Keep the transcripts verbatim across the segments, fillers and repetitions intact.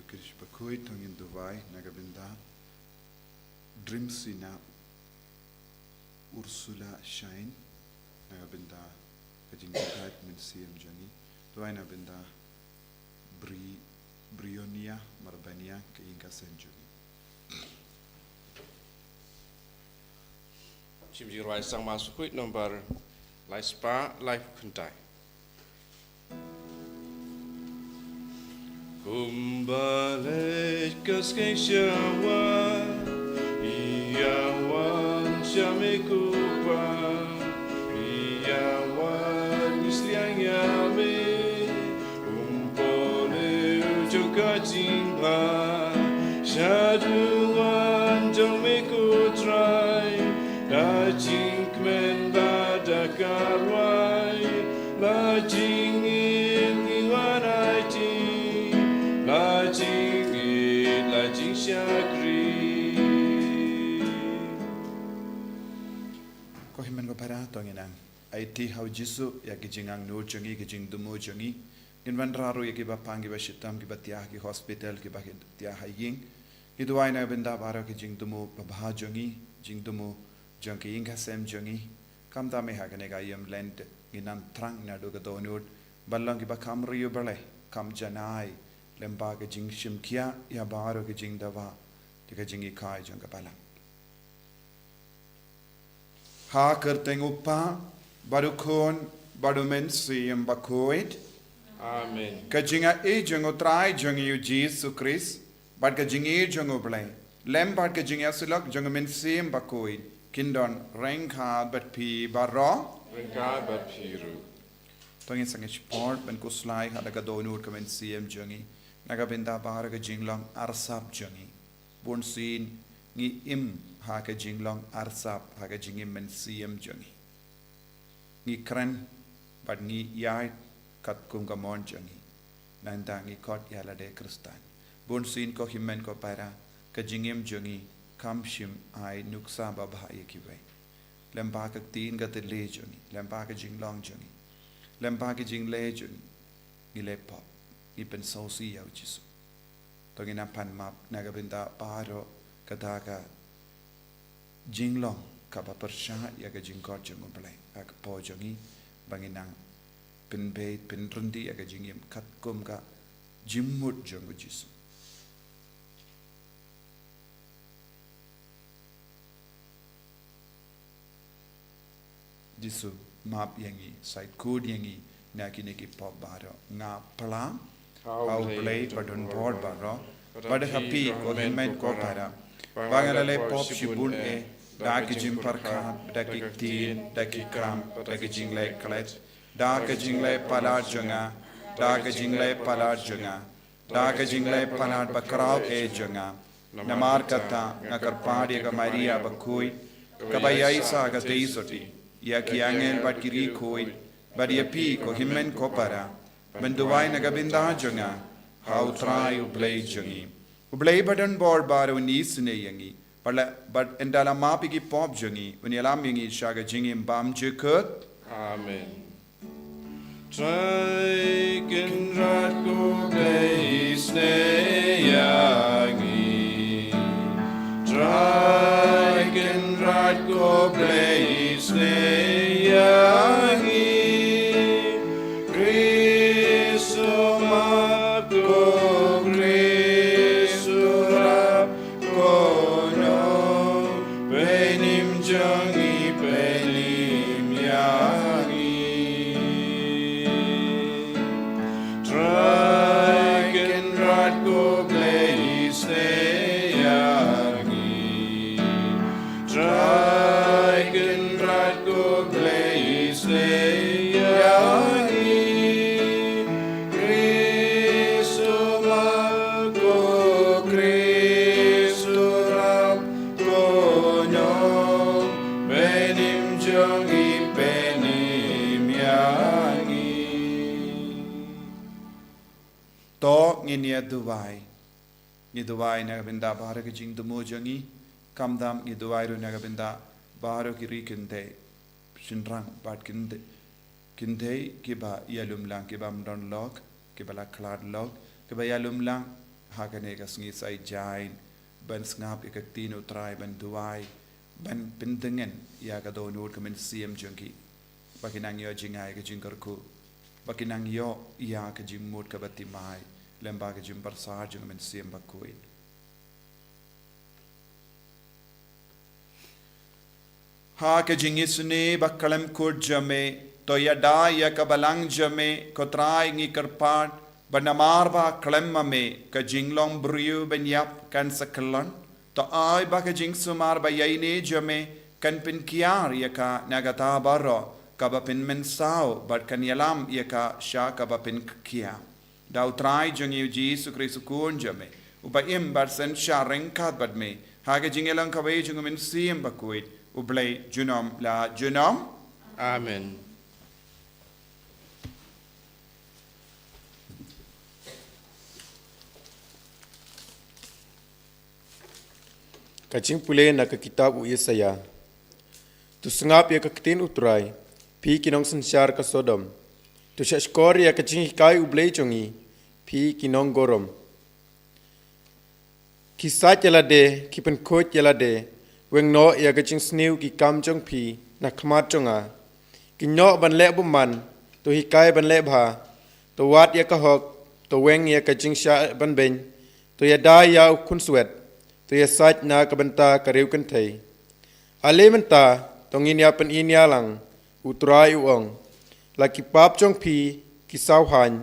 Kyrpad bakhuid, to ngin duwai na ka bynta Dreamsina Ursula Shine, na ka bynta ka jingkyrkhu mynsiem jong ngi. Duwai na ka bynta Bri-, Brionia Marbania, ka ïing ka sem jong ngi. Shim jingrwai sangma bakhuid nombar lai spah lai khyndai. Kumba leit ka skei sha wah, ïa wan sha me ko Pa, ïa wan sliang ïa me, um pole u jong ka jingma, sha duwan jong me ko Trai, da jingkmen bad da ka rwai, la jingim ngi wan aiti, la jingit, la jingshakri. Ko hynmen ko para, to ngin nang aiti ha u Jisu ïa ki jingangnud jong ngi, ki jingthmu jong ngi. Ngin wanrah ruh ïa kiba pang, kiba shitom, kiba thiah ha ki hospital, kiba thiah ha ïing. Ngi duwai na ka bynta baroh ki jingthmu babha jong ngi, jingthmu jong ki ïing ka sem jong ngi. Khamtam eh ha kane ka ïing Lent, ngin nang thrang naduh ka dohnud ban long kiba kham ri ïa U Blei, kham janai lyngba ka jingshim khia ïa baroh ki jingdawa, ïa ka jinghikai jong ka Balang. Ha ka kyrteng U Kpa, bad U Khun, bad U Mynsiem Bakhuid. Amen. Ka jingïeit jong U Trai jong ngi U Jisu Khrist, bad ka jingïeit jong U Blei, lem bad ka jingïasyllok jong U Mynsiem Bakhuid, kin don ryngkat bad phi baroh. Ryngkat bad phi ruh. To ngin sangeh shipor ban khuslai ha ka dohnud ka mynsiem jong ngi, na ka bynta baroh ka jinglong arsap jong ngi. Bunsien ngi im ha ka jinglong arsap ha ka jingim mynsiem jong ngi. Ngi kren bad ngi ïaid katkum ka mon jong ngi. Nangta ngi khot ïa lade Khristan. Bunsien ko hynmen ko para, ka jingim jong ngi kam shym ai nuksa babha ïa kiwei. Lyngba ka ktien ka tyrli jong ngi, lyngba ka jinglong jong ngi, lyngba ka jingleh jong ngi, ngi leh pop, ngi pynsngewsih ïa U Jisu. To ngin nang pan map na ka bynta baroh kata ka jinglong kaba pyrshah ïa ka jingkhot jong U Blei ha ka por jong ngi, ba ngin nang pynbeit pynryndih ïa ka jingim katkum ka jingmut jong U Jisu. Jisu, map ïa ngi, shait kut ïa ngi na kine ki pop baroh. Nga pla ha U Blei ba don bor baroh, bad ha phi ko hynmen ko para, ba nga la leh pop shibun eh, da ki jingpyrkhat, da ki ktien, da ki kam, da ki jingleh klet, da ki jingleh palat jong nga, da ki jingleh palat jong nga, da ka jingleh palat bakhraw eh jong nga. Namar kata nga kyrpad ïa ka Maria bakhuid, kaba ïaishah ha ka tei sotti, ïa ki angel bad ki riewkhuid, bad ïa phi ko hynmen ko para, ban duwai na ka bynta jong nga ha U Trai U Blei jong ngi. U Blei ba don bor baroh un isynei ïa ngi, bad la, bad ynda la map ïa ki pop jong ngi, un ïalam ïa ngi sha ka jingim bymjukut. Amen. Trai Kynrad ko Blei isynei ïa ngi. Trai Kynrad ko Blei isynei ïa ngi. Khrist u map, ko Khrist u rap, ko nong, pynïm jong ngi, pynïm ïa ngi. Trai Kynrad ko Blei isynei ïa ngi. Trai Kynrad ko Blei isynei ïa ngi. Khrist u map, ko Khrist u rap, ko nong, pynïm jong ngi, pynïm ïa ngi. To ngin ïa duwai. Ngi duwai na ka bynta baroh ki jingthmu jong ngi, khamtam ngi duwai ruh na ka bynta baroh ki ri kynthei, shynrang bad kynthei, kynthei kiba ïalum lang, kiba ym don lok, kiba la khlad lok, kiba ïalum lang ha kane ka sngi Saitjaiñ ban sngap ïa ka ktien U Trai, ban duwai, ban pyndengin ïa ka dohnud ka mynsiem jong ki, ba kin nang ïoh jngai ka jingkyrkhu, ba kin nang ïoh ïa ka jingmut kaba thymmai lem bad ka jingpyrsad jong ka mynsiem bakhuid. Ha ka jingisynei bakhlem kut jong me, to ïada ïa ka balang jong me, ko Trai ngi kyrpad, ba namar ba khlem ma me ka jinglong briew ban ïap kan sa kyllon. To ai ba ka jingsumar ba ïaineh jong me kan pynkiar ïa ka na kata baroh kaba pynmynsaw, bad kan ïalam ïa ka sha kaba pynkyrkieh. Da U Trai jong ngi U Jisu Khrist U Khun jong me, uba im bad synshar ryngkat bad me ha ka jingïalang kawei jong U Mynsiem Bakhuid, U Blei junom la junom. Amen. Ka jingpule na ka kitab u Isaïah. To sngap ïa ka ktien U Trai, phi ki nongsynshar ka Sodom. To shahshkor ïa ka jinghikai U Blei jong ngi, phi ki nonggorom. Ki sait ïa lade, ki pynkhuid ïa lade, weng noh ïa ka jingsniew ki kam jong phi na khmat jong nga. Ki noh ban leh bymman, to hikai ban leh bha, to wad ïa ka hok, to weng ïa ka jingshah ban beiñ, to ïada ïa u khunswet, to ïasait na ka bynta ka riewkynthei. Ale mynta, to ngin ïa pyni ïa lang, U Trai u ong. La ki pap jong phi, ki saw haiñ,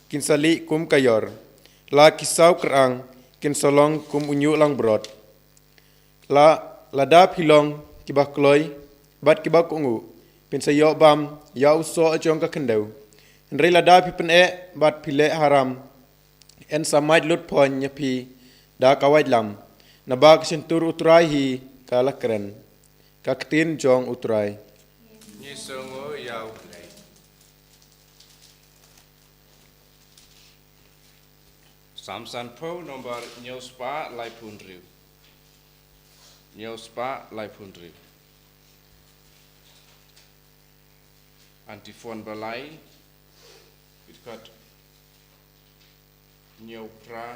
kin sa lieh kum ka ïor. La ki saw kyrang, kin sa long kum u ñiuh langbrot. La, lada phi long kiba kloi bad kiba kohnguh, phin sa ïoh bam ïa u soh jong ka khyndew. Hynrei lada phi pyneh bad phi leh haram, yn sa mait lut pon ïa phi da ka waitlam, naba ka shyntur U Trai hi ka la kren. Ka ktien jong U Trai. Ngi sngew ïa U Blei. Psalm sanphew, nombor hynñiew spah laiphew hynriew. Hynñiew spah laiphew hynriew. Antiphon ba lai, dkhot hynñiew phra,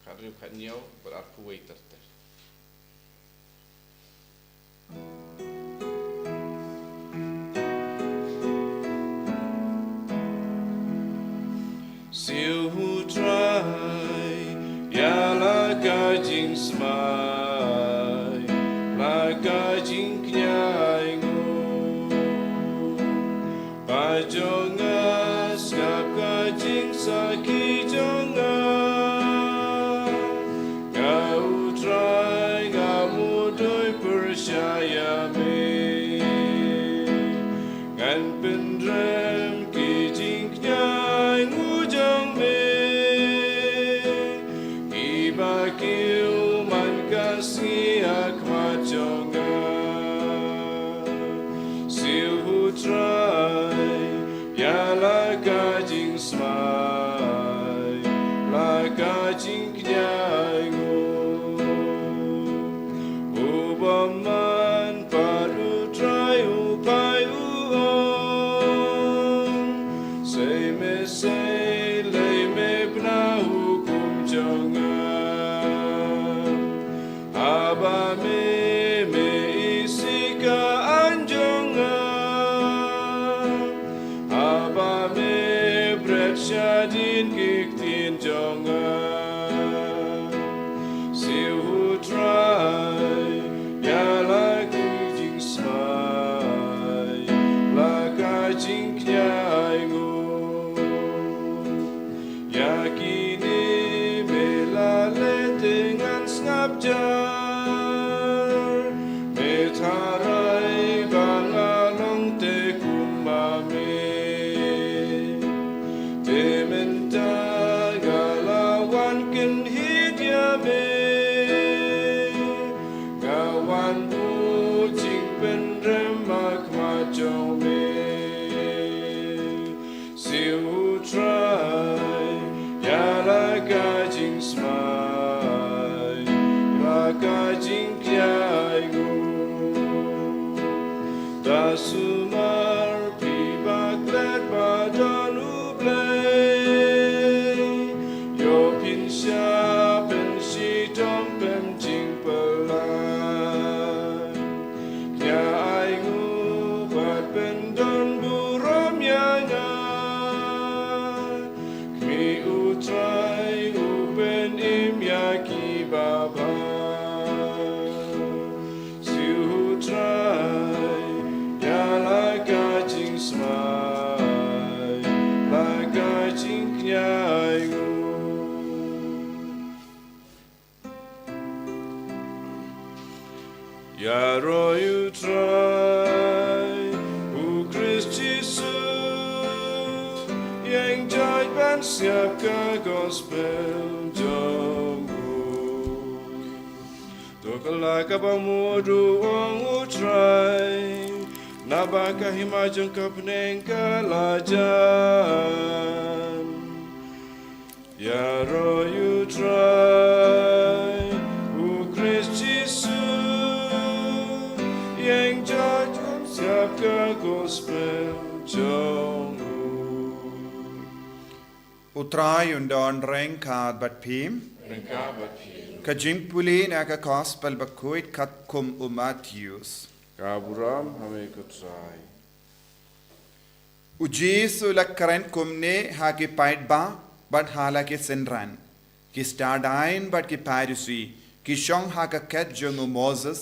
khathynriew, khathynñiew bad arphew wei ter ter. Siew U Trai, ïa la ka jingsmai, la ka jingkñia ainguh. Ba jong nga sngap ka jingsakhi jong nga. Nga U Trai nga mudui pyrshah ïa me. Ngan pynrem ki jingkñia ainguh jong me. Kiba kiew man ka sngi ha khmat jong nga. Siew U Trai, ïa la ka jingsmai, la ka jingkñia ainguh. U bymman pat U Trai u phai u ong, sei me sei, lei me bna hukum jong nga. Haba me, me isih ka aiñ jong nga. Haba me bret shadien ki ktien jong nga. Siew U Trai, ïa la ki jingsmai, la ka jingkñia ainguh. Ïa kine me la leh te ngan sngap jar. Me tharai ba nga long te kum ma me. Te mynta nga la wan kynhied ïa me. Nga wan buh jingpynrem ha khmat jong me. Siew U Trai, ïa la ka jingsmai, la Ïaroh ïa u Trai, u Khrist Jisu, ïeng jait ban siap ka gospel jong u. To kylla kaba mut, ong u Trai, naba ka hima jong ka bneng ka la jan. Ïaroh ïa u Trai, u Khrist Jisu, ïeng jait ban siap ka gospel jong u. U Trai un don ryngkat bad phi. Ryngkat bad phi. Ka jingpule na ka gospel bakhuid katkum u Mathaios. Ka burom ha me ko Trai. U Jisu u la kren kumne ha ki paidbah bad ha la ki synran. Ki stad aiñ bad ki Pharisi ki shong ha ka khet jong u Moses,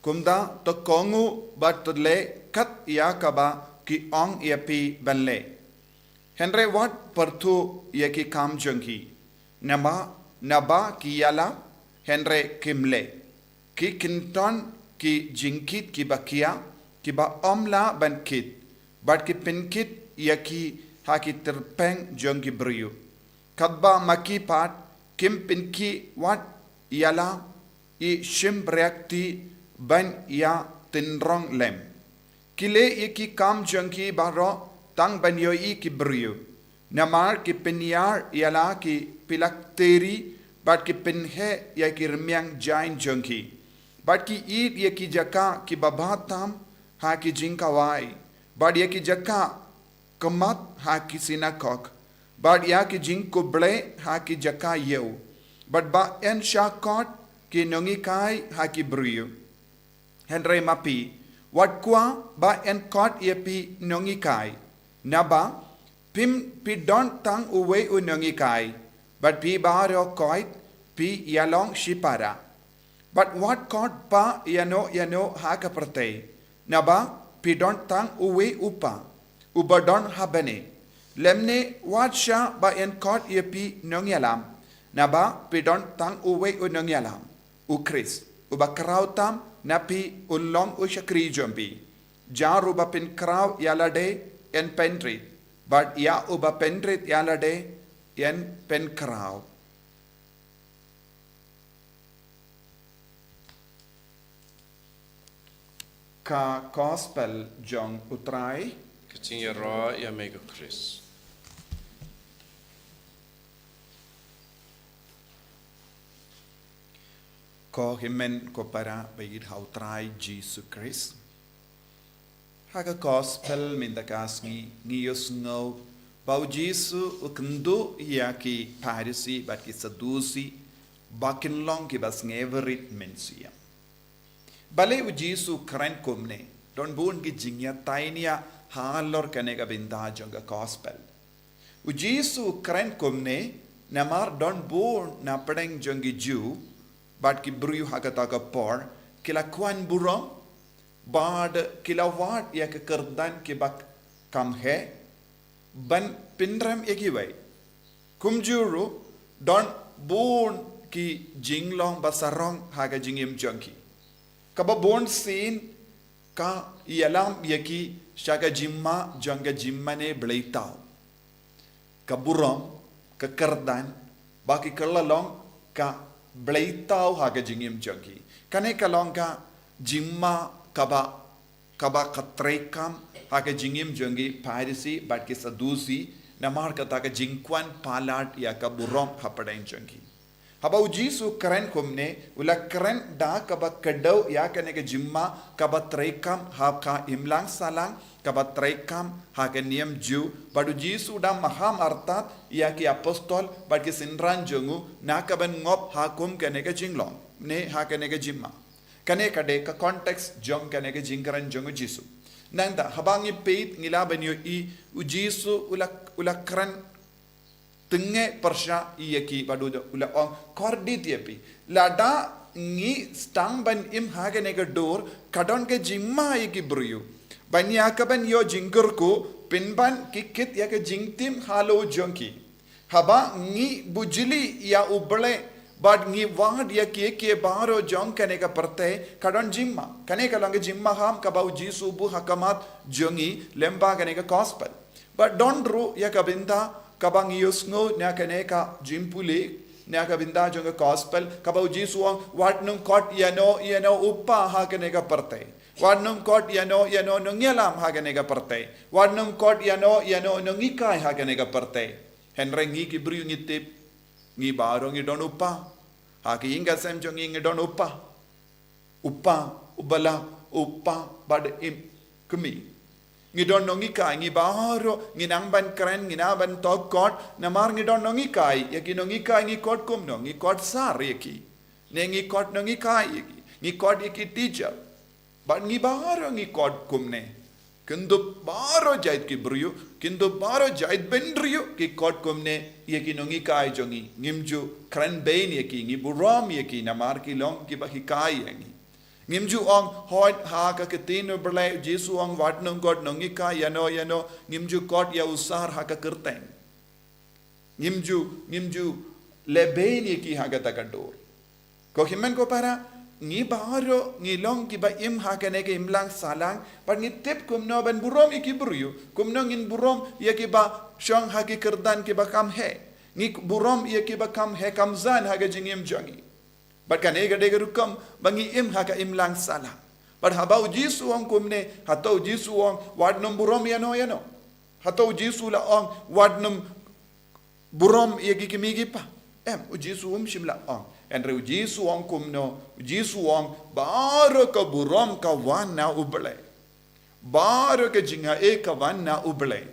kumta to kohnguh bad to leh kat ïa kaba ki ong ïa phi ban leh. Hynrei wat pyrthuh ïa ki kam jong ki. Naba, naba ki ïalap, hynrei kim leh. Ki kynton ki jingkit kiba khia, kiba ym lah ban kit, bad ki pynkit ïa ki ha ki tyrpeng jong ki briew. Katba ma ki pat kim pynkiew wat ïalap, i shim bariak kti ban ïa tynrong lem. Ki leh ïa ki kam jong ki baroh tang ban ïohi ki briew. Namar ki pynïar ïa la ki pylaktheri bad ki pynheh ïa ki rmiang jaiñ jong ki. Bad ki ïeit ïa ki jaka kiba bha tam ha ki jingkhawai. Bad ïa ki jaka khmat ha ki synagog. Bad ïa ki jingkhublei ha ki jaka ïew. Bad ba yn shah khot ki nonghikai ha ki briew. Hynrei ma phi, wat kwah ba yn khot ïa phi nonghikai. Naba, phim, phi don tang uwei u nonghikai. Bad phi baroh koit, phi ïalong shipara. Bad wat khot pa ïano ïano ha ka pyrthei. Naba, phi don tang uwei u Pa, uba don ha bneng. Lymne wat shah ba yn khot ïa phi nongïalam. Naba, phi don tang uwei u nongïalam, u Khrist, uba khraw tam na phi un long u shakri jong phi. Jar uba pynkhraw ïa lade yn pynrit, bad ïa uba pynrit ïa lade yn pynkhraw. Ka gospel jong u Trai. Ka jingïaroh ïa me ko Khrist. Ko hynmen ko para ba ïeit ha u Trai Jisu Khrist. Ha ka gospel mynta ka sngi ngi ïohsngew ba u Jisu u kynduh ïa ki Pharisi bad ki Sadusi ba kin long kiba sngewrit mynsiem. Balei u Jisu u kren kumne? Don bun ki jingïathuh ïa halor kane ka bynta jong ka gospel. U Jisu u kren kumne namar don bun na pdeng jong ki Jiw bad ki briew ha kata ka por ki la kwah burom bad ki la wad ïa ki kyrdan kiba kham heh ban pynrem ïa kiwei. Kumjuh ruh don bun ki jinglong ba sarong ha ka jingim jong ki. Kaba bun sien ka ïalam ïa ki sha ka jingma jong ka jingmane bleitaw. Ka burom, ka kyrdan, ba ki kylla long ka bleitaw ha ka jingim jong ki. Kane ka long ka jingma kaba, kaba ka treikam ha ka jingim jong ki Pharisi bad ki Sadusi, namar kata ka jingkwah palat ïa ka burom hapdeng jong ki. Haba u Jisu u kren kumne, u la kren da kaba kdew ïa kane ka jingma kaba treikam ha ka imlang sahlang, kaba treikam ha ka niam Jiw, bad u Jisu u dang maham artat ïa ki apostol bad ki synran jong u na kaban ngop ha kum kane ka jinglong ne ha kane ka jingma. Kane ka dei ka context jong kane ka jingkren jong u Jisu. Nangta haba ngi peit ngi lah ban ïohi u Jisu u la, u la kren tynge pyrshah ïa ki bad u la ong, kordit ïa phi. Lada ngi sdang ban im ha kane ka dur, ka don ka jingma ïa ki briew. Ban ïa kaban ïoh jingkyrkhu, pynban ki kit ïa ka jingtim halor jong ki. Haba ngi bujli ïa U Blei bad ngi wad ïa kiei kiei baroh jong kane ka pyrthei, ka don jingma. Kane ka long ka jingmaham kaba U Jisu u buh ha khmat jong ngi lyngba kane ka gospel. Bad don ruh ïa ka bynta kaba ngi ïohsngew na kane ka jingpule, na ka bynta jong ka gospel, kaba U Jisu u ong, wat nym khot ïano ïano u pa ha kane ka pyrthei. Wat nym khot ïano ïano u nongïalam ha kane ka pyrthei. Wat nym khot ïano ïano u nonghikai ha kane ka pyrthei. Hynrei ngi ki briew ngi tip, ngi baroh ngi don u pa. Ha ki ïing ki sem jong ngi ngi don u pa. U pa, u bylla, u pa bad im kmie. Ngi don nonghikai, ngi baroh ngi nang ban kren, ngi nang ban khot, namar ngi don nonghikai. Ïa ki nonghikai ngi khot kumno? Ngi khot sir ïa ki. Ne ngi khot nonghikai ïa ki. Ngi khot ïa ki teacher. Bad ngi baroh ngi khot kumne. Kyndup baroh jait ki briew, kyndup baroh jait bynriew ki khot kumne ïa ki nonghikai jong ngi. Ngim ju kren bein ïa ki, ngi burom ïa ki namar ki long kiba hikai ïa ngi. Ngim ju ong, hooid, ha ka ktien U Blei U Jisu u ong wat nym khot nonghikai ïano ïano, ngim ju khot ïa u sir ha ka kyrteng. Ngim ju, ngim ju leh bein ïa ki ha kata ka dur. Ko hynmen ko para, ngi baroh ngi long kiba im ha kane ka imlang sahlang, bad ngi tip kumno ban burom ïa ki briew, kumno ngin burom ïa kiba shong ha ki kyrdan kiba kham heh. Ngi burom ïa kiba kham heh kham jan ha ka jingim jong ngi. Bad kane ka dei ka rukom ba ngi im ha ka imlang sahlang. Bad haba U Jisu u ong kumne, hato U Jisu u ong wat nym burom ïano ïano? Hato U Jisu u la ong wat nym burom ïa ki kmie ki pa? Em, U Jisu um shym la ong. Hynrei U Jisu u ong kumno? U Jisu u ong baroh ka burom ka wan na U Blei. Baroh ka jingaiei ka wan na U Blei.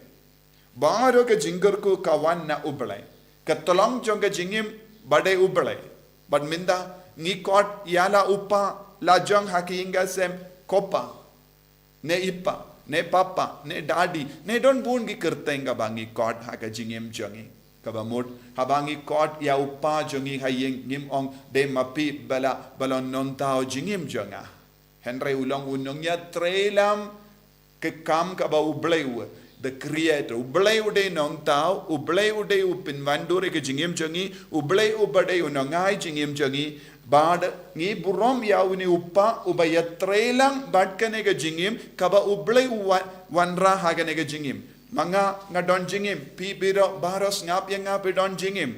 Baroh ka jingkyrkhu ka wan na U Blei. Ka tlong jong ka jingim ba dei U Blei. Bad mynta ngi khot ïa la u pa la jong ha ki ïing ki sem ko pa, ne i pa, ne papa, ne daddy, ne don bun ki kyrteng kaba ngi khot ha ka jingim jong ngi. Kaba mut, haba ngi khot ïa u pa jong ngi ha ïing, ngim ong dei ma phi ba la, ba la nongthaw jingim jong nga. Hynrei u long u nongïatreilang ka kam kaba U Blei u, the creator. U Blei u dei nongthaw, U Blei u dei u pynwandur ïa ka jingim jong ngi, U Blei uba dei u nongai jingim jong ngi. Bad ngi burom ïa une u pa uba ïatreilang bad kane ka jingim kaba U Blei u wa-, wanrah ha kane ka jingim. Ma nga nga don jingim, phi baroh, baroh sngap ïa nga phi don jingim.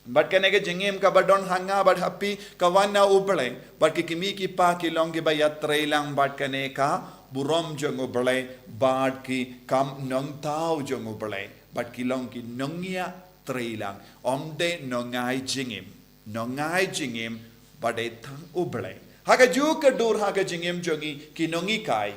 Bad kane ka jingim kaba don ha nga bad ha phi ka wan na U Blei. Bad ki kmie ki pa ki long kiba ïatreilang bad kane ka burom jong U Blei, bad ki kam nongthaw jong U Blei. Bad ki long ki nongïatreilang. Ym dei nongai jingim. Nongai jingim ba dei tang U Blei. Ha kajuh ka dur ha ka jingim jong ngi ki nonghikai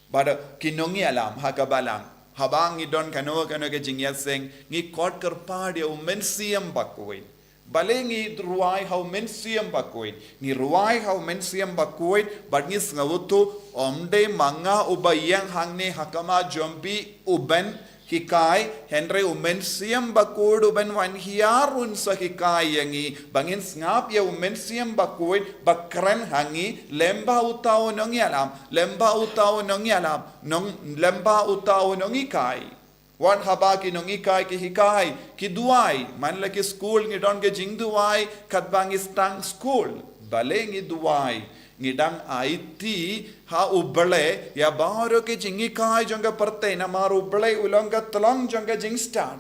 bad ki nongïalam ha ka balang. Haba ngi don kano kano ka jingïaseng, ngi khot kyrpad ïa U Mynsiem Bakhuid. Balei ngi rwai ha U Mynsiem Bakhuid? Ngi rwai ha U Mynsiem Bakhuid bad ngi sngewthuh, ym dei ma nga uba ïeng hangne ha khmat jong phi u ban hikai, hynrei U Mynsiem Bakhuid u ban wan hiar un sa hikai ïa ngi, ba ngin sngap ïa U Mynsiem Bakhuid ba kren ha ngi lyngba uta u nongïalam, lyngba uta u nongïalam, nong, lyngba uta u nonghikai. Wat haba ki nonghikai ki hikai, ki duwai, man la ki skul ngi don ka jingduwai katba ngi sdang skul. Balei ngi duwai? Ngi dang aiti ha U Blei ïa baroh ki jinghikai jong ka pyrthei, namar U Blei u long ka tlong jong ka jingstad.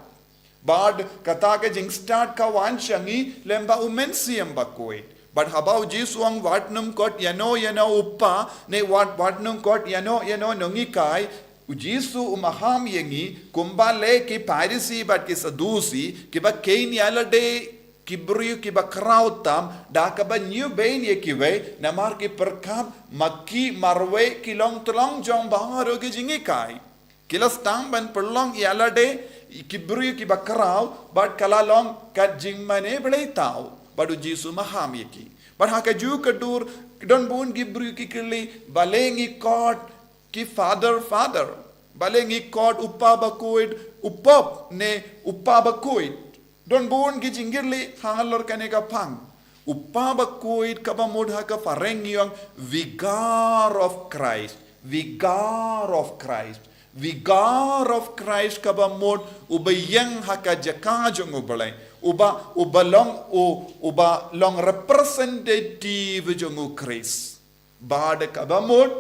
Bad kata ka jingstad ka wan sha ngi lyngba U Mynsiem Bakhuid. Bad haba U Jisu u ong wat nym khot ïano ïano u pa, ne wat, wat nym khot ïano ïano u nonghikai, U Jisu u maham ïa ngi, kumba leh ki Pharisi bad ki Sadusi, kiba kheiñ ïa lade ki briew kiba khraw tam, da kaba ñiewbein ïa kiwei, namar ki pyrkhat ma ki marwei ki long tlong jong baroh ki jinghikai. Ki la sdang ban pynlong ïa lade ki briew kiba khraw, bad ka la long ka jingmane bleithaw, bad U Jisu u maham ïa ki. Bad ha kajuh ka dur, don bun ki briew ki kylli, balei ngi khot ki Father, Father. Balei ngi khot U Pa Bakhuid, U Pope, ne U Pa Bakhuid. Don bun ki jingkylli halor kane ka phang. U Pa Bakhuid kaba mut ha ka phareng ngi ong Vicar of Christ. Vicar of Christ. Vicar of Christ kaba mut uba ïeng ha ka jaka jong U Blei. Uba, uba long, u, uba long representative jong U Khrist. Bad kaba mut,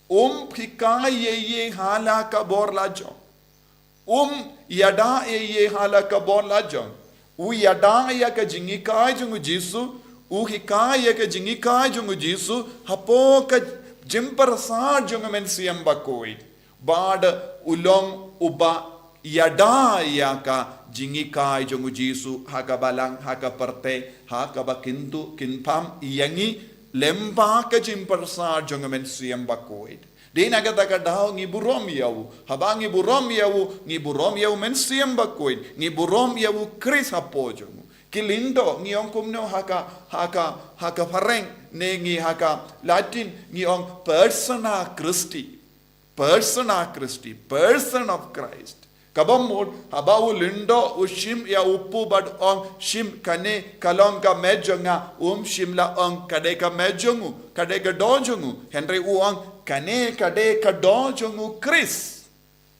um hikai ïa ïa ha la ka bor lajong. Um ïada ïa ïa ha la ka bor lajong. U ïada ïa ka jinghikai jong U Jisu, u hikai ïa ka jinghikai jong U Jisu, hapoh ka jingpyrsad jong U Mynsiem Bakhuid. Bad u long uba ïada ïa ka jinghikai jong U Jisu, ha ka balang, ha ka pyrthei, ha kaba kyntu, kynpham, ïa ngi, lyngba ka jingpyrsad jong U Mynsiem Bakhuid. Dei na kata ka daw ngi burom ïa u. Haba ngi burom ïa u, ngi burom ïa U Mynsiem Bakhuid. Ngi burom ïa U Khrist hapoh jong u. Ki lyngdoh ngi ong kumno ha ka, ha ka, ha ka phareng ne ngi ha ka Latin ngi ong persona Christi. Persona Christi, person of Christ. Kaba mut, haba u lyngdoh u shim ïa u pu bad ong shim kane ka long ka met jong nga, um shym la ong ka dei ka met jong u, ka dei ka doh jong u, hynrei u ong kane ka dei ka doh jong U Khrist.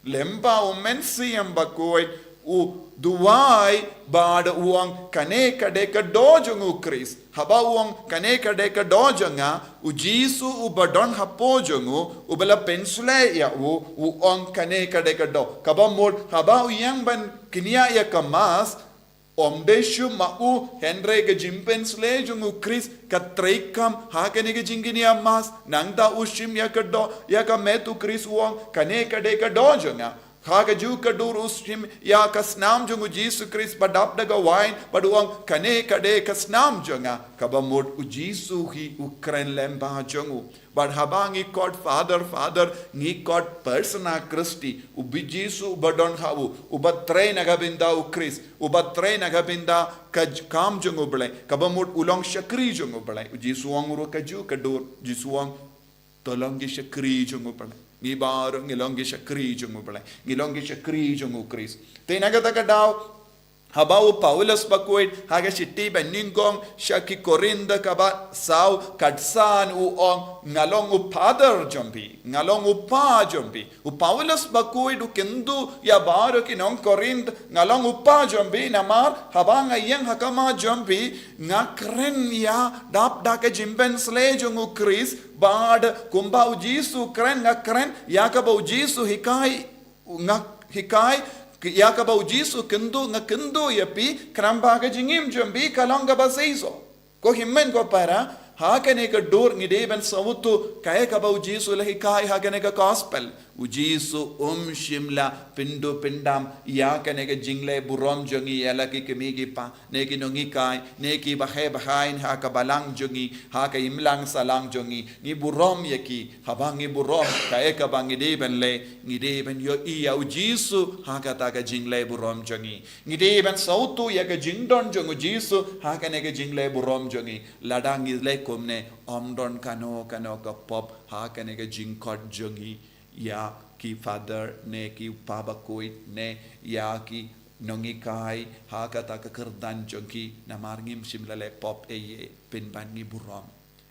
Lyngba U Mynsiem Bakhuid u duwai bad u ong kane ka dei ka doh jong U Khrist. Haba u ong kane ka dei ka doh jong nga, U Jisu uba don hapoh jong u, uba la pynsleh ïa u, u ong kane ka dei ka doh. Kaba mut, haba u ïeng ban kñia ïa ka Mass, ym dei shuh ma u, hynrei ka jingpynsleh jong U Khrist ka treikam ha kane ka jingkñia Mass, nangta u shim ïa ka doh, ïa ka met U Khrist u ong kane ka dei ka doh jong nga. Ha kajuh ka dur u shim ïa ka snam jong U Jisu Khrist ba dap da ka wain, bad u ong kane ka dei ka snam jong nga. Kaba mut U Jisu hi u kren lyngba jong u. Bad haba ngi khot Father, Father, ngi khot persona Christi, U Jisu uba don ha u, uba trei na ka bynta U Khrist, uba trei na ka bynta ka j-, kam jong U Blei, kaba mut u long shakri jong U Blei. U Jisu u ong ruh kajuh ka dur, U Jisu u ong to long ki shakri jong U Blei. Ngi baroh ngi long ki shakri jong U Blei. Ngi long ki shakri jong U Khrist. Te na kata ka daw, haba u Paulus Bakhuid ha ka shithi ba nyngkong sha ki Korinth kaba saw, katsan u ong nga long u Father jong phi, nga long u Pa jong phi. U Paulus Bakhuid u kyntu ïa baroh ki nong Korinth, nga long u Pa jong phi namar haba nga ïeng ha khmat jong phi, nga kren ïa dap da ka jingpynsleh jong U Khrist, bad kumba U Jisu kren nga kren, ïa kaba U Jisu hikai nga hikai, ïa kaba U Jisu kyntu nga kyntu ïa phi, khnang ba ka jingim jong phi ka long kaba seisoh. Ko hynmen ko para, ha kane ka dur ngi dei ban sngewthuh kaei kaba U Jisu u la hikai ha kane ka gospel. U Jisu um shym la pynduh pyndam ïa kane ka jingleh burom jong ngi ïa la ki kmie ki kpa, ne ki nonghikai, ne ki baheh bahaiñ ha ka balang jong ngi, ha ka imlang sahlang jong ngi. Ngi burom ïa ki, haba ngi burom, kaei kaba ngi dei ban leh, ngi dei ban ïohi ïa U Jisu ha kata ka jingleh burom jong ngi. Ngi dei ban sngewthuh ïa ka jingdon jong U Jisu ha kane ka jingleh burom jong ngi. Lada ngi leh kumne, ym don kano kano ka pop ha kane ka jingkhot jong ngi ïa ki Father ne ki Pa Bakhuid ne ïa ki nonghikai ha kata ka kyrdan jong ki, namar ngim shym la leh pop ei ei, pynban ngi burom.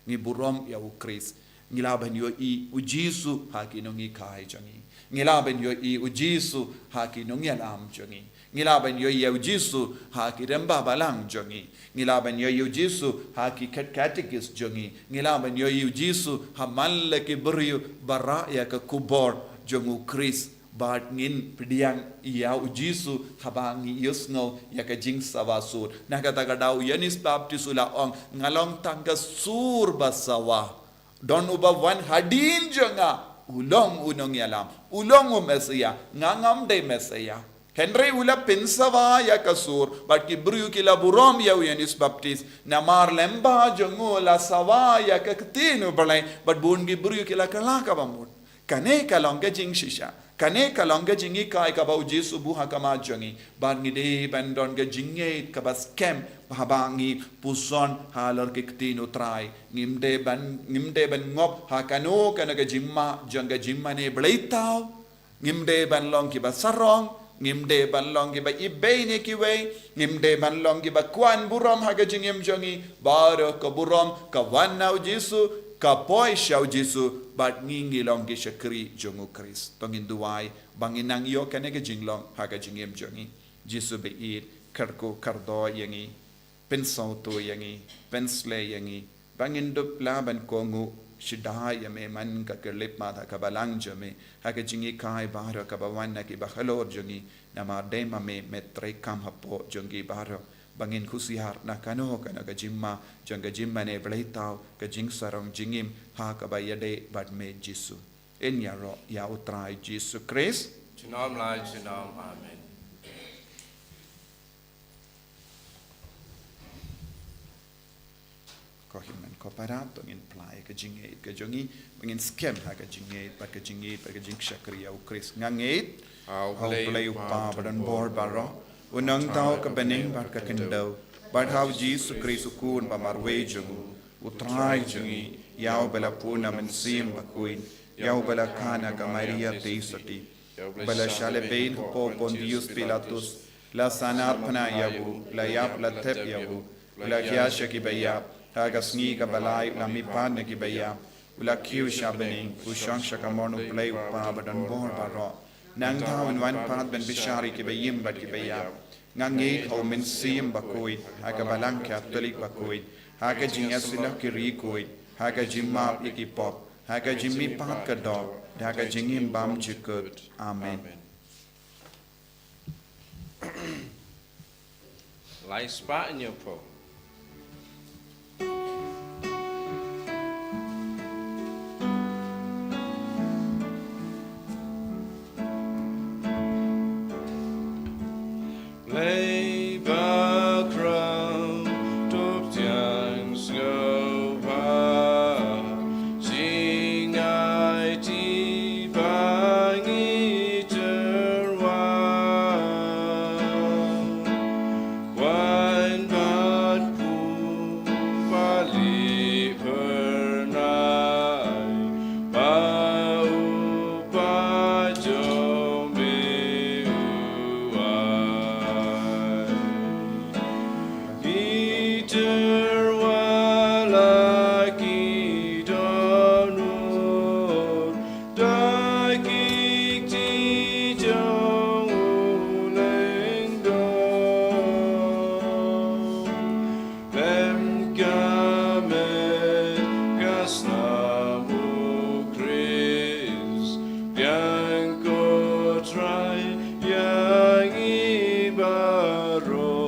Ngi burom ïa U Khrist. Ngi lah ban ïohi U Jisu ha ki nonghikai jong ngi. Ngi lah ban ïohi U Jisu ha ki nongïalam jong ngi. Ngi lah ban ïohi ïa U Jisu ha ki rangbah balang jong ngi. Ngi lah ban ïohi ïa U Jisu ha ki kat-, katekis jong ngi. Ngi lah ban ïohi ïa U Jisu ha man la ki briew ba rah ïa ka khubor jong U Khrist. Bad ngin pdiang ïa U Jisu haba ngi ïohsngew ïa ka jingsawa sur. Na kata ka daw u Ïoannis Baptist u la ong, nga long tang ka sur ba sawa. Don uba wan hadien jong nga, u long u nongïalam, u long u Messiah, nga ngam dei Messiah. Hynrei u la pynsawa ïa ka sur, bad ki briew ki la burom ïa u Ïoannis Baptist, namar lyngba jong u la sawa ïa ka ktien U Blei, bad bun ki briew ki la kylla kaba mut. Kane ka long ka jingshisha. Kane ka long ka jinghikai kaba U Jisu u buh ha khmat jong ngi. Bad ngi dei ban don ka jingngeit kaba skhem haba ngi puson halor ki ktien U Trai. Ngim dei ban, ngim dei ban ngop ha kano kano ka jingma jong ka jingmane bleithaw. Ngim dei ban long kiba sarong, ngim dei ban long kiba ibeiñ ïa kiwei, ngim dei ban long kiba kwah burom ha ka jingim jong ngi. Baroh ka burom ka wan na U Jisu, ka poi sha u Jisu, bad ngi ngi long ki shakri jong u Khrist. To ngin duwai ba ngin nang ïoh kane ka jinglong ha ka jingim jong ngi. Jisu ba ïeit, kyrkhu kyrdoh ïa ngi, pynsngewthuh ïa ngi, pynsleh ïa ngi, ba ngin dup lah ban kohnguh shida ïa me man ka khyllipmat ha ka balang jong me, ha ka jinghikai baroh kaba wan na ki bahalor jong ngi, namar dei ma me, me treikam hapoh jong ki baroh, ba ngin khusiar na kano kano ka jingma jong ka jingmane bleithaw, ka jingsarong jingim ha kaba ïadei bad me Jisu. Yn ïaroh ïa u Trai Jisu Khrist. Junom la junom, amen. Ko hynmen ko para, to ngin plie ka jingngeit ka jong ngi, ba ngin skhem ha ka jingngeit bad ka jingngeit bad ka jingshakri ïa u Khrist. Nga ngeit ha u Blei u Kpa ba don bor baroh, u nongthaw ka bneng bad ka khyndew, bad ha u Jisu Khrist u Khun ba marwei jong u, u Trai jong ngi, ïa uba la pun na Mynsiem Bakhuid, ïa uba la kha na ka Maria Theisotti, ba la shah lehbein hapoh Pontius Pilatus, la sahnarphna ïa u, la ïap la thep ïa u, u la khia sha kiba ïap, ha ka sngi kaba lai u la mihpat na kiba ïap, u la kiew sha bneng, u shong sha kamon u Blei u Kpa ba don bor baroh. Nangta un wan pat ban bishar ïa kiba im bad kiba ïap. Nga ngeit ha u Mynsiem Bakhuid, ha ka Balang Katholik bakhuid, ha ka jingïasyllok ki riewkhuid, ha ka jingmap ïa ki pop, ha ka jingmihpat ka doh, da ka jingim bymjukut. Amen. Lai spah hynñiew phew. Blei bakhraw, to pdiang sngewbha, jingaiti ba ngi tyrwa. Wan bad pule phyrnai ba u Kpa jong me u ai. Ki tyrwa la ki dohnud da ki kti jong u lyngdoh. Khlem ka met ka snam u Khrist, pdiang ko Trai ïa ngi baroh.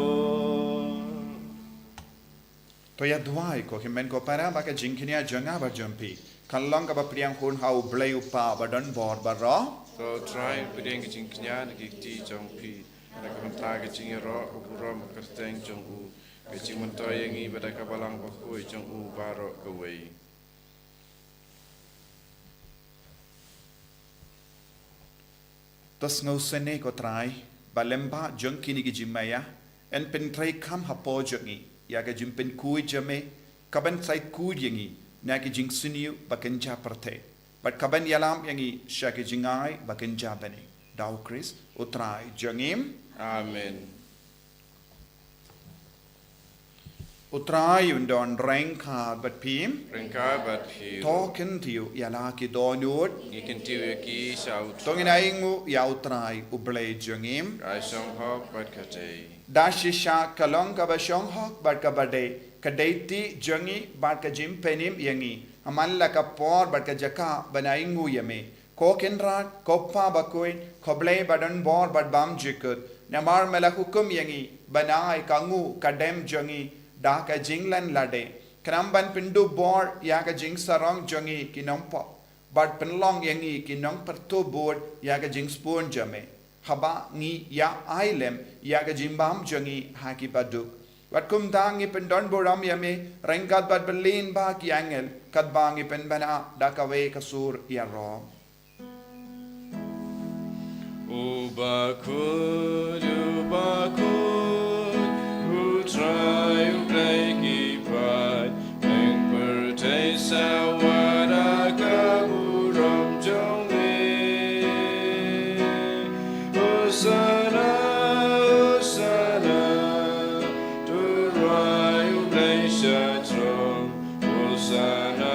To ïa duwai ko hynmen ko para ba ka jingkñia jong nga bad jong phi kan long kaba pdiang hun ha u Blei u Kpa ba don bor baroh. To Trai pdiang ka jingkñia na ki kti jong phi, na ka bynta ka jingïaroh ka burom ka kyrteng jong u, ka jingmyntoi ïa ngi bad da ka Balang Bakhuid jong u baroh kawei. To sngewsynei ko Trai ba lyngba jong kine ki jingmaïa, yn pyntreikam hapoh jong ngi ïa ka jingpynkhuid jong me, kaban sa khuid ïa ngi na ki jingsniew ba kynja pyrthei, bad kaban ïalam ïa ngi sha ki jingai ba kynja bneng. Da u Khrist u Trai jong ngi. Amen. U Trai un don ryngkat bad phi. Ryngkat bad phi. To kyntiew ïa la ki dohnud. Ngi kyntiew ïa ki sha u Trai. To ngin ainguh ïa u Trai u Blei jong ngi. Ka shong hok bad ka dei. Da shisha ka long kaba shong hok bad kaba dei, ka dei ti jong ngi bad ka jingpynim ïa ngi ha man la ka por bad ka jaka ban ainguh ïa me. Ko Kynrad, ko Kpa bakhuid, ko Blei ba don bor bad bymjukut, namar me la hukum ïa ngi ban ai ka nguh ka dem jong ngi da ka jinglen lade, khnang ban pynduh bor ïa ka jingsarong jong ngi ki nongpop, bad pynlong ïa ngi ki nongpyrto bud ïa ka jingsbun jong me, haba ngi ïa ai lem ïa ka jingbam jong ngi ha ki baduk. Bad kumta ngi pyndon burom ïa me ryngkat bad bylli ba ki angel, katba ngi pynbna da kawei ka sur ïaroh. U bakhuid, u bakhuid, u Trai u Blei ki paid, ïing pyrthei sawa da ka burom jong me. Hosana, hosana, to Trai u Blei sha throne. Hosana.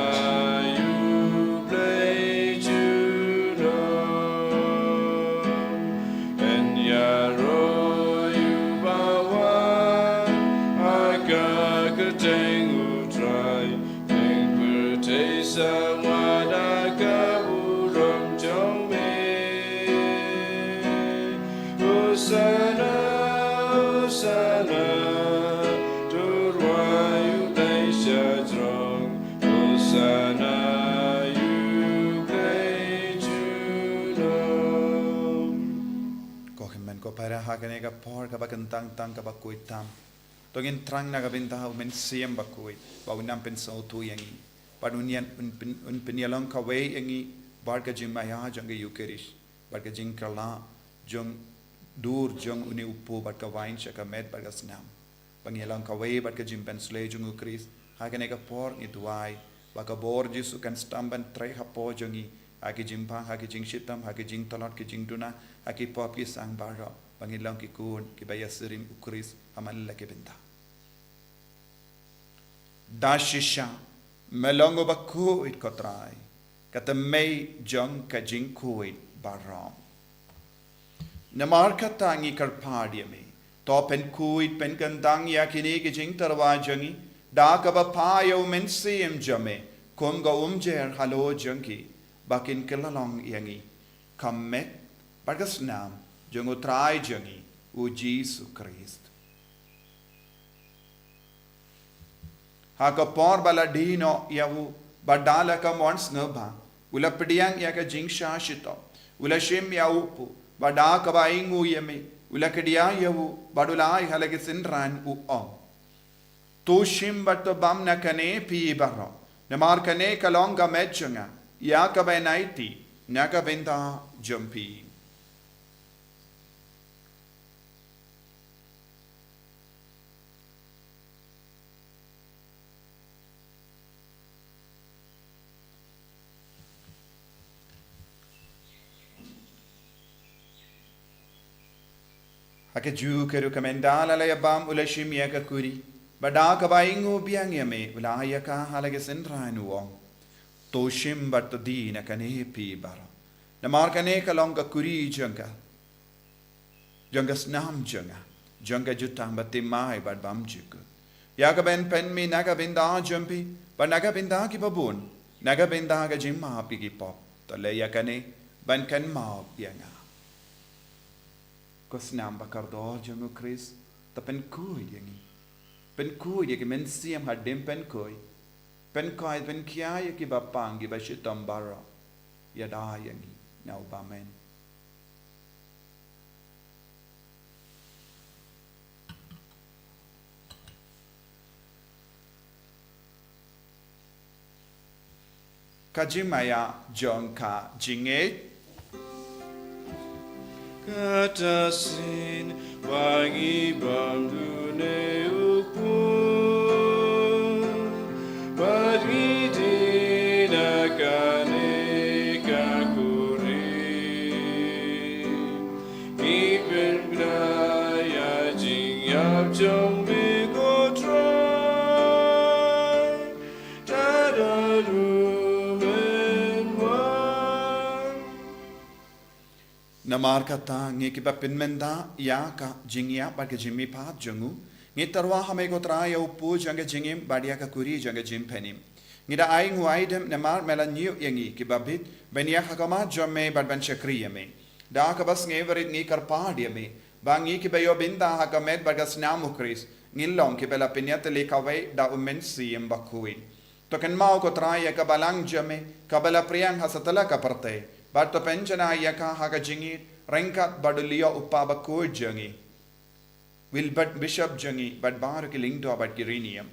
Teng u Trai, teng pyrthei sawa da ka burom jong me. Hosana, Hosana, to rwai u dei sha jrong. Hosana, ïa u Blei junom. Ko hynmen ko para, ha kane ka por kaba kyntang tang kaba khuid tam, to ngin thrang na ka bynta u Mynsiem Bakhuid ba un nang pynsngewthuh ïa ngi, bad un ïa, un pyn, un pynïalong kawei ïa ngi bad ka jingmaïa jong ka Eukharist, bad ka jingkylla jong, dur jong une u kpu bad ka wain sha ka met bad ka snam, ba ngin long kawei bad ka jingpynslei jong u Khrist. Ha kane ka por ngi duwai ba ka bor Jisu kan sdang ban trei hapoh jong ngi, ha ki jingpang, ha ki jingshitom, ha ki jingtlot, ki jingduna, ha ki pop ki sang baroh, ba ngin long ki khun kiba ïasyriem u Khrist ha man la ki bynta. Da shisha me long uba khuid, ko Trai, ka tymmen jong ka jingkhuid baroh. Namar kata ngi kyrpad ïa me, to pynkhuid pynkyntang ïa kine ki jingtyrwa jong ngi da kaba phah ïa u Mynsiem jong me kum ka umjer halor jong ki, ba kin kylla long ïa ngi ka met bad ka snam jong u Trai jong ngi u Jisu Khrist. Ha ka por ba la die noh ïa u, bad da la ka mon sngewbha, u la pdiang ïa ka jingshah shitom, u la shim ïa u kpu, bad da kaba ainguh ïa me, u la kdiah ïa u, bad u la ai ha la ki synran, u ong: To shim bad to bam na kane phi baroh, namar kane ka long ka met jong nga, ïa kaba yn aiti na ka bynta jong phi. Ha kajuh ka ruh, ka mynta la la ïa bam, u la shim ïa ka kuri, bad da kaba ainguh biang ïa me, u la ai ïa ka ha la ki synran, u ong: To shim bad to die na kane phi baroh, namar kane ka long ka kuri jong ka, jong ka snam jong nga, jong ka jutang ba thymmai bad bymjukut, ïa kaba yn pynmih na ka bynta jong phi bad na ka bynta kiba bun, na ka bynta ka jingmap ïa ki pop. To leh ïa kane ban kynmaw ïa nga. Ko snam ba kordor jong u Khrist, to pynkhuid ïa ngi. Pynkhuid ïa ki mynsiem hadien pynkhuid. Pynkhuid, pynkhia ïa kiba pang, kiba shitom baroh. Ïada ïa ngi na u bymman. Ka jingmaïa jong ka jingngeit. Kata shisien ba ngi bam dune u kpu, bad ngi die na kane ka kuri, ngi pynkynmaw ïa ka jingïap jong me, ko Trai, tad haduh men wan. Namar kata, ngi kiba pynmynta ïa ka jingïap bad ka jingmihpat jong u, ngi tyrwa ha me, ko Trai, ïa u kpu jong ka jingim bad ïa ka kuri jong ka jingpynim. Ngi da ainguh aidem namar me la ñiew ïa ngi kiba bit ban ïaid ha khmat jong me bad ban shakri ïa me. Da kaba sngewrit ngi kyrpad ïa me ba ngi kiba ïoh bynta ha ka met bad ka snam u Khrist, ngin long kiba la pynïatylli kawei da u Mynsiem Bakhuid. To kynmaw, ko Trai, ïa ka balang jong me kaba la pdiang ha satlak ka pyrthei, bad to pynjanai ïa ka ha ka jingïeit ryngkat bad u Leo u Kpa Bakhuid jong ngi, Wilbert Bishop jong ngi, bad baroh ki lyngdoh bad ki riewniam.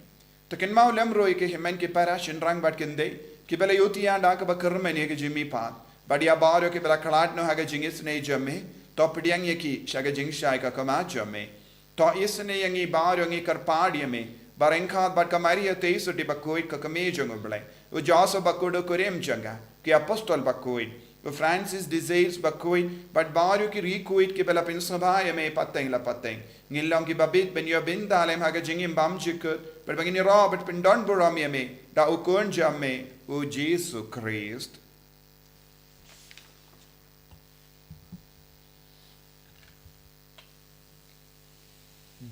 To kynmaw lem ruh ïa ki hynmen ki para shynrang bad khyndai kiba la ïohthiah da kaba kyrmen ïa ka jingmihpat, bad ïa baroh kiba la khlad noh ha ka jingisynei jong me. To pdiang ïa ki sha ka jingshai ka khmat jong me. To isynei ïa ngi baroh, ngi kyrpad ïa me, ba ryngkat bad ka Maria Theisotti Bakhuid, ka Kmie jong u Blei, u Joseph Bakhuid, u kurim jong ka, ki apostol bakhuid, u Francis de Sales Bakhuid, bad baroh ki riewkhuid kiba la pynsngewbha ïa me pateng la pateng, ngin long kiba bit ban ïoh bynta lem ha ka jingim bymjukut, bad ba ngin ïaroh bad pyndonburom ïa me da u Khun jong me, u Jisu Khrist.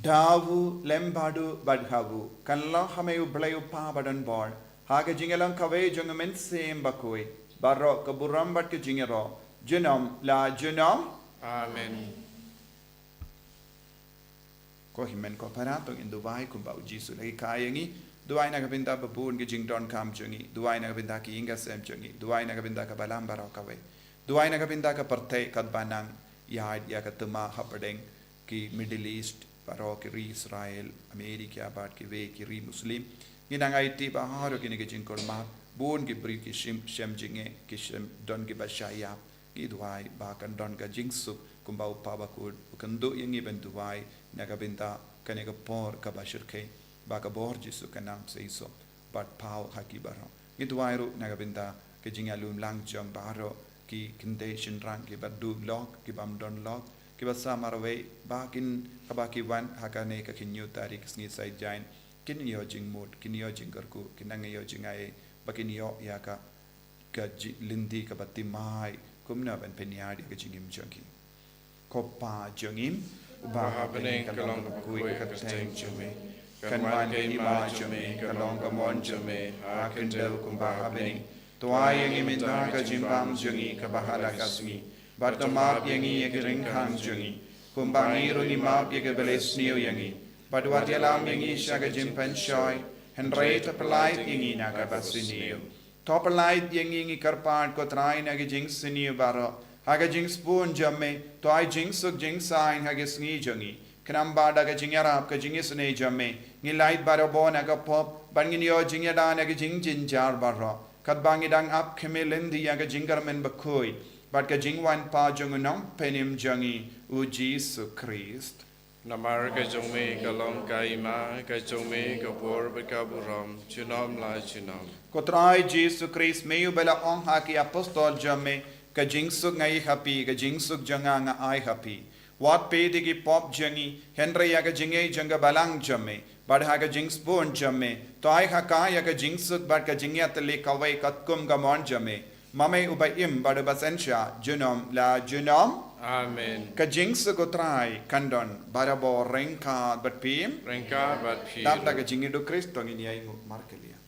Thaw u lem bad u bad ha u, kan long ha me u Blei u Kpa badonbor, ha ka jingïalong kawei jong u Mynsiem Bakhuid, baroh ka burom bad ka jingïaroh, junom la junom. Amen. Ko hynmen ko para, to ngin duwai kumba u Jisu u la hikai ïa ngi. Duwai na ka bynta ba bun ki jingdonkam jong ngi. Duwai na ka bynta ki ïing ki sem jong ngi. Duwai na ka bynta ka balang baroh kawei. Duwai na ka bynta ka pyrthei katba nang ïaid ïa ka thma hapdeng ki Middle East baroh, ki ri Israel, America bad kiwei ki ri Muslim. Ngi nang aiti ba haroh kine ki jingkulmar, bun ki briew ki shim, shem jingeh, ki shem, don kiba shah ïap. Ngi duwai ba kan don ka jingsuk kumba u Kpa Bakhuid u kynduh ïa ngi ban duwai na ka bynta kane ka por kaba shyrkhei, ba ka bor Jisu kan nang seisoh bad paw ha ki baroh. Ngi duwai ruh na ka bynta ka jingïalum lang jong baroh ki kynthei shynrang kiba duh lok, kibym don lok, kiba sah marwei, ba kin, haba ki wan ha kane ka khyndai tarik sngi Saitjaiñ, kin ïoh jingmut, kin ïoh jingkyrkhu, kin nang ïoh jingaiei, ba kin ïoh ïa ka ka ji-, lynti kaba thymmai, kumno ban pynïaid ïa ka jingim jong ki. Ko Pa jong ngi, uba ha bneng, ka long kaba khuid ka kyrteng jong me. Kan wan ka hima jong me, ka long ka mon jong me ha ka khyndew kumba ha bneng. To ai ïa ngi mynta ka jingbam jong ngi kaba ha la ka sngi. Bad to map ïa ngi ïa ki ryngkang jong ngi, kumba ngi ruh ngi map ïa kiba leh sniew ïa ngi. Bad wat ïalam ïa ngi sha ka jingpynshoi, hynrei to pyllait ïa ngi na kaba sniew. To pyllait ïa ngi, ngi kyrpad ko Trai, na ki jingsniew baroh. Ha ka jingsbun jong me, to ai jingsuk jingsaiñ ha ki sngi jong ngi. Khnang ba da ka jingïarap ka jingisynei jong me, ngin lait barabor na ka pop, bad ngin ïoh jingïada na ki jingjynjar baroh. Katba ngi dang ap khmih lynti ïa ka jingkyrmen bakhuid bad ka jingwan pat jong u Nongpynim jong ngi, u Jisu Khrist. Namar ka jong me ka long ka hima, ka jong me ka bor bad ka burom, junom la junom. Ko Trai Jisu Khrist, me uba la ong ha ki apostol jong me, ka jingsuk nga ai ha phi, ka jingsuk jong nga nga ai ha phi. Wat peit ïa ki pop jong ngi, hynrei ïa ka jingngeit jong ka balang jong me, bad ha ka jingsbun jong me, to ai ha ka ïa ka jingsuk bad ka jingïatylli kawei katkum ka mon jong me. Ma me uba im bad uba synshar, junom la junom. Amen. Ka jingsuk u Trai kan don barabor ryngkat bad phi. Ryngkat bad phi. Dap da ka jingïaid u Khrist to ngin ïai nguh markylliang.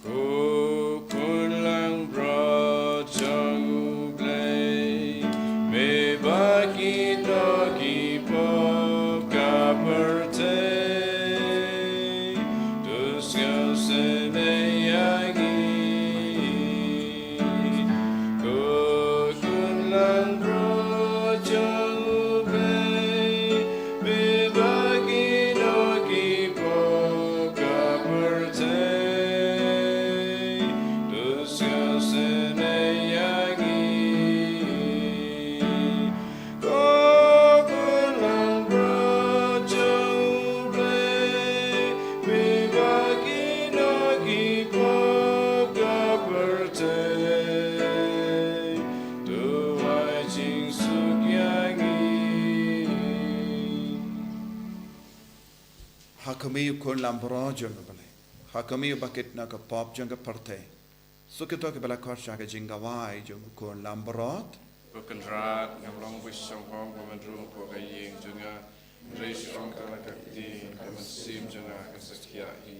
Ko khun langbrot jong U Blei, me ba kino ki pop ka pyrthei, to sngewsynei ïa ngi. Ko khun langbrot jong U Blei, me ba kino ki pop ka pyrthei, to sngewsynei ïa ngi. Ko khun langbrot jong U Blei, me ba kino ki pop ka pyrthei, to ai jingsuk ïa ngi. Ha khmih, ko khun langbrot jong U Blei. Ha khmih, ba kit na ka pop jong ka pyrthei. Suk ïa kito kiba la khot sha ka jingkhawai jong ko khun langbrot. Ko Kynrad, ngam long ba shongkun, ba man rung hapoh ka ïing jong nga. Hynrei shu ong tang la ka ktien, ka mynsiem jong nga kan sa khiah hi.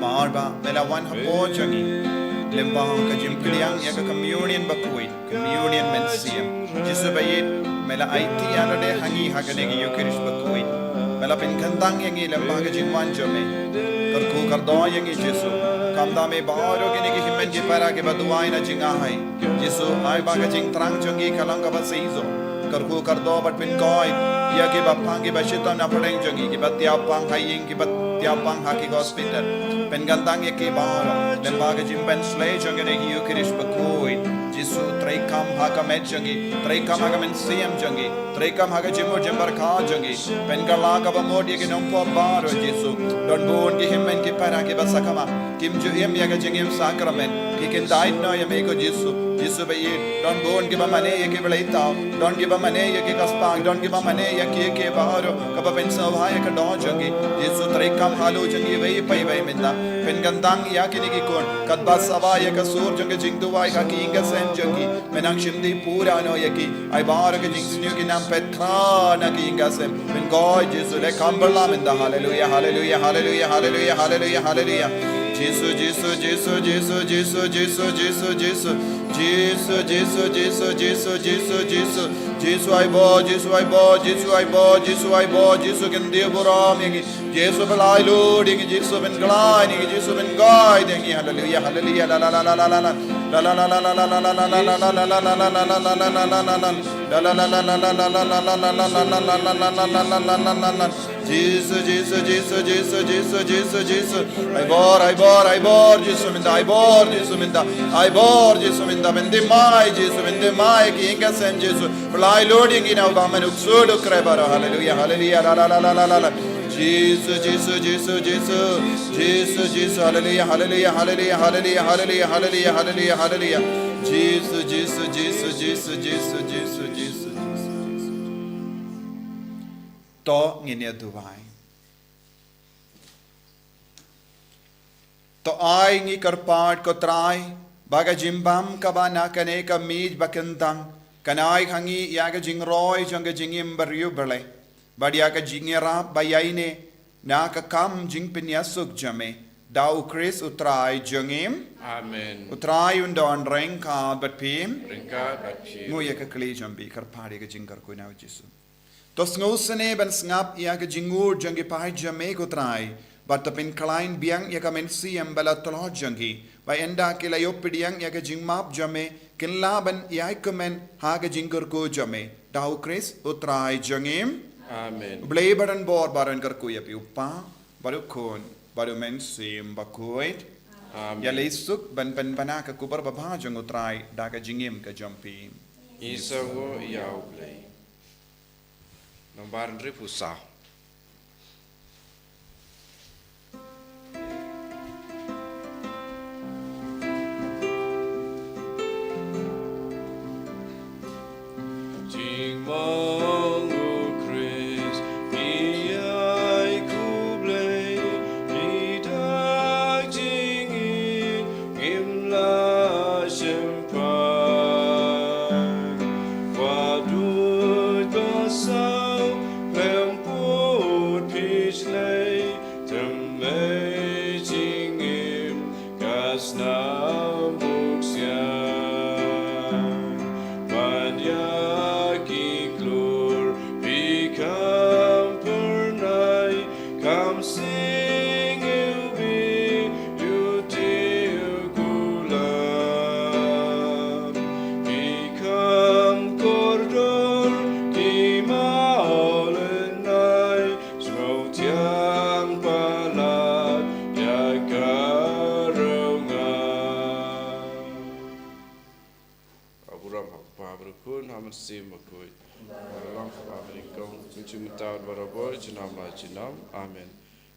Arba, me la wan hapoh jong ngi lyngba ka jingpdiang ïa ka communion bakhuid, communion mynsiem. Jisu ba ïeit, me la aiti ïa lade ha ngi ha kane ka Eucharist bakhuid. Me la pynkyntang ïa ngi lyngba ka jingwan jong me. Kyrkhu kyrdoh ïa ngi Jisu. Kam da me baroh kine ki hynmen ki para kiba duwai na jingaiei. Jisu, ai ba ka jingthrang jong ngi ka long kaba shisha. Kyrkhu kyrdoh bad pynkoit ïa kiba pang, kiba shitom na pdeng jong ngi, kiba tiap pang ha ïing, kiba tiap pang ha ki hospital. Pynkyntang ïa ki baroh lyngba ka jingpynshlei jong kane ka Eucharist bakhuid. Jisu, treikam ha ka met jong ngi, treikam ha ka mynsiem jong ngi, treikam ha ka jingmut jingpyrkhat jong ngi. Pynkylla kaba mut ïa ki nongpop baroh Jisu. Don bun ki hynmen ki para kiba sakma kim ju im ïa ka jingim sakramen. Ki kyntait noh ïa me ko Jisu. Jisu ba ïeit, don bun kiba mane ïa ki bleitaw, don kiba mane ïa ki kyrpang, don kiba mane ïa ki, ki baroh kaba pynsngewbha ïa ka doh jong ngi. Jisu, treikam halor jong ngi iwei pa iwei mynta. Pynkyntang ïa kine ki khun katba saba ïa ka sur jong ka jingduwai ha ki ïing ka sem jong ki. Me nang shim dih pura noh ïa ki. Ai baroh ka jingsniew ki nang peit khraw na ki ïing ka sem. Pynkoit Jisu, leh kam bylla mynta. Haleluia, haleluia, haleluia, haleluia, haleluia, haleluia. Jisu, Jisu, Jisu, Jisu, Jisu, Jisu, Jisu, Jisu. Jisu, Jisu, Jisu, Jisu, Jisu, Jisu. Jisu ai bor, Jisu ai bor, Jisu ai bor, Jisu ai bor, Jisu kyntiew burom ïa ngi. Jisu ba lai lut ïa ngi, Jisu pynkylla ïa ngi, Jisu pynkoit ïa ngi. Haleluia, haleluia, la la la la la la la. Jisu, Jisu, Jisu. Ai bor, ai bor, ai bor, Jisu mynta, ai bor, Jisu mynta. Ai bor, Jisu mynta, bendih mai, Jisu bendih mai, ki ïing ka sem Jisu. Ba lai lut ïa ngi na u bamon u ksuid u kre baroh. Haleluia, haleluia, la la la la la la. Jisu, Jisu, Jisu, Jisu. Jisu, Jisu, haleluia, haleluia, haleluia, haleluia, haleluia, haleluia, haleluia, haleluia. Jisu, Jisu, Jisu, Jisu, Jisu, Jisu, Jisu, Jisu. To ngin ïa duwai. To ai ngi kyrpad ko Trai, ba ka jingbam kaba na kane ka miej ba kyntang, kan ai ha ngi ïa ka jingroi jong ka jingim ba riewblei, bad ïa ka jingïarap ba ïaineh na ka kam jingpynïasuk jong me. Da u Khrist u Trai jong ngi. Amen. U Trai un don ryngkat bad phi. Ryngkat bad phi. Nguh ïa ka kli jong phi, kyrpad ïa ka jingkyrkhu na u Jisu. To sngewsynei ban sngap ïa ka jingngud jong ki paid jong me ko Trai, bad to pynkhlaiñ biang ïa ka mynsiem ba la tlot jong ki, ba ynda ki la ïoh pdiang ïa ka jingmap jong me, kin lah ban ïai kmen ha ka jingkyrkhu jong me. Da u Khrist u Trai jong ngi. Amen. U Blei ba don bor ba don kyrkhu ïa phi, u Kpa bad u Khun bad u Mynsiem Bakhuid. Amen. Ïaleh suk ban pynpaw na ka khubor babha jong u Trai da ka jingim ka jong phi. Isynei ïa u Blei. Nombar hynriew phew saw. Jingmong u Khrist, ngi ai khublei, ngi da jingim, ngim lah shemphang. Wat duh ba saw khlem pud phi shlei, te mei jingim ka snam buk siang. Ban ïa ki klur phi kham phyrnai, kham sing ïa u bit ïa u tiew kulam. Phi kham kordor ki mawlynnai, sngewthiang palat ïa ka rnga. Ka burom ha u Kpa bad u Khun, ha u Mynsiem Bakhuid. Ba la long kaba nyngkong, mynta bad barabor, junom la junom. Amen.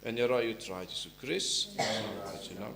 Yn ïaroh ïa u Trai Jisu Khrist. Junom la junom.